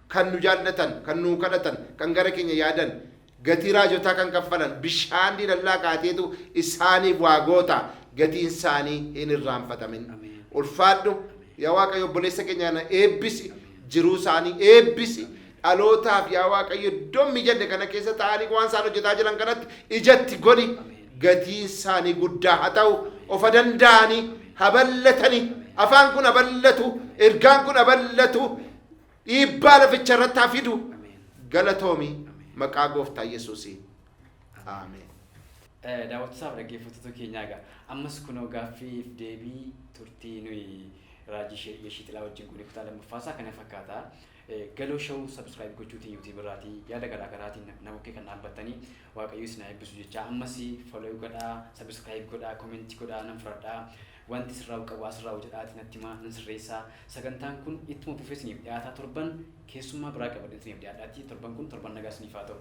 S2: Kan nu jaallatan, kan nu kadhatan, kan gara keenya yaadan, gatii raajotaa kan kaffalan bishaan diilallaa kaateetu isaaniif waa goota, gatiin isaanii hin irraanfatamin. Ulfaadhu yaa Waaqayyo, obboleessa keenya kana eebbisi, jiruu isaanii eebbisi. Dhalootaaf yaa Waaqayyo, iddoo mijanne kana keessa taa'anii waan isaan hojjetaa jiran kanatti ijatti godhi. Gatiin isaanii guddaa haa ta'u, ofa danda'anii haballatanii, afaan kun haballatu, ergaan kun haballatu, dhiibbaa laficha irratti haa fidu. Galatoomi maqaa Gooftaa Yesuusiin. Ameen.
S1: Daawwattootaaf dhaggeeffattoota keenyaa, egaa ammas kunoo gaaffiif deebii turtii nuyi Raajii Yeshiixilaa wajjin kun kutaa lammaffaasaa kana fakkaata. Galoo Show subscribe gochuutiin YouTube irraatii yaada garaa garaatiin na bukkee kan dhaabbattanii Waaqayyo isin haa eebbisu jecha, ammas follow godhaa, subscribe godhaa, comment godhaa, nan fudhadhaa. Wanti sirraa'u qabu asirraa'u jedhaatii natti himaa, nan sirreessaa. Sagantaan kun ittuma fufee isiniif dhiyaataa, torban keessummaa biraa qabadheen isiniif dhiyaadhaati. Torban kun torban nagaa isiniif haa ta'u.